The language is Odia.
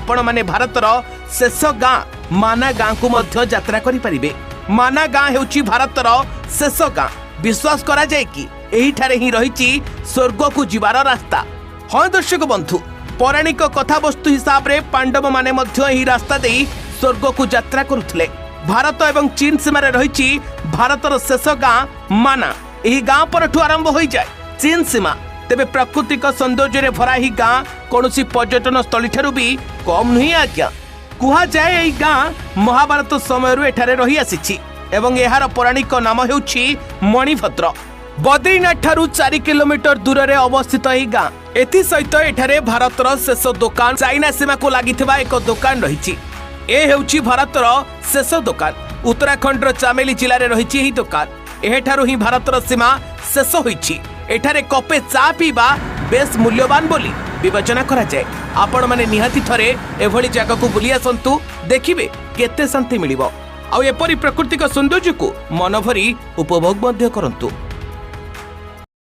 ଆପଣମାନେ ଭାରତର ଶେଷ ଗାଁ ମାନା ଗାଁକୁ ମଧ୍ୟ ଯାତ୍ରା କରିପାରିବେ। ମାନା ଗାଁ ହେଉଛି ଭାରତର ଶେଷ ଗାଁ। ବିଶ୍ୱାସ କରାଯାଏ କି ଏହିଠାରେ ହିଁ ରହିଛି ସ୍ୱର୍ଗକୁ ଯିବାର ରାସ୍ତା। ହଁ ଦର୍ଶକ ବନ୍ଧୁ, ପୌରାଣିକ କଥାବସ୍ତୁ ହିସାବରେ ପାଣ୍ଡବମାନେ ମଧ୍ୟ ଏହି ରାସ୍ତା ଦେଇ ସ୍ୱର୍ଗକୁ ଯାତ୍ରା କରୁଥିଲେ। ଭାରତ ଏବଂ ଚୀନ ସୀମାରେ ରହିଛି ଭାରତର ଶେଷ ଗାଁ ମାନା। ଏହି ଗାଁ ପରଠୁ ଆରମ୍ଭ ହୋଇଯାଏ ଚୀନ ସୀମା। ତେବେ ପ୍ରାକୃତିକ ସୌନ୍ଦର୍ଯ୍ୟରେ ଭରା ଏହି ଗାଁ କୌଣସି ପର୍ଯ୍ୟଟନ ସ୍ଥଳୀଠାରୁ ବି କମ୍ ନୁହେଁ ଆଜ୍ଞା। କୁହାଯାଏ ଏହି ଗାଁ ମହାଭାରତ ସମୟରୁ ଏଠାରେ ରହିଆସିଛି ଏବଂ ଏହାର ପୌରାଣିକ ନାମ ହେଉଛି ମଣିଭଦ୍ର। ବଦ୍ରିନାଥ ଠାରୁ 4 କିଲୋମିଟର ଦୂରରେ ଅବସ୍ଥିତ ଏହି ଗାଁ। ଏଥିସହିତ ଏଠାରେ ଭାରତର ଶେଷ ଦୋକାନ, ଚାଇନା ସୀମାକୁ ଲାଗିଥିବା ଏକ ଦୋକାନ ରହିଛି। ଏ ହେଉଛି ଭାରତର ଶେଷ ଦୋକାନ। ଉତ୍ତରାଖଣ୍ଡର ଚାମେଲି ଜିଲ୍ଲାରେ ରହିଛି ଏହି ଦୋକାନ। ଏଠାରୁ ହିଁ ଭାରତର ସୀମା ଶେଷ ହୋଇଛି। ଏଠାରେ କପେ ଚା ପିଇବା ବେଶ ମୂଲ୍ୟବାନ ବୋଲି ବିବେଚନା କରାଯାଏ। ଆପଣମାନେ ନିହାତି ଥରେ ଏଭଳି ଜାଗାକୁ ବୁଲି ଆସନ୍ତୁ, ଦେଖିବେ କେତେ ଶାନ୍ତି ମିଳିବ। ଆଉ ଏପରି ପ୍ରାକୃତିକ ସୌନ୍ଦର୍ଯ୍ୟକୁ ମନ ଭରି ଉପଭୋଗ ମଧ୍ୟ କରନ୍ତୁ।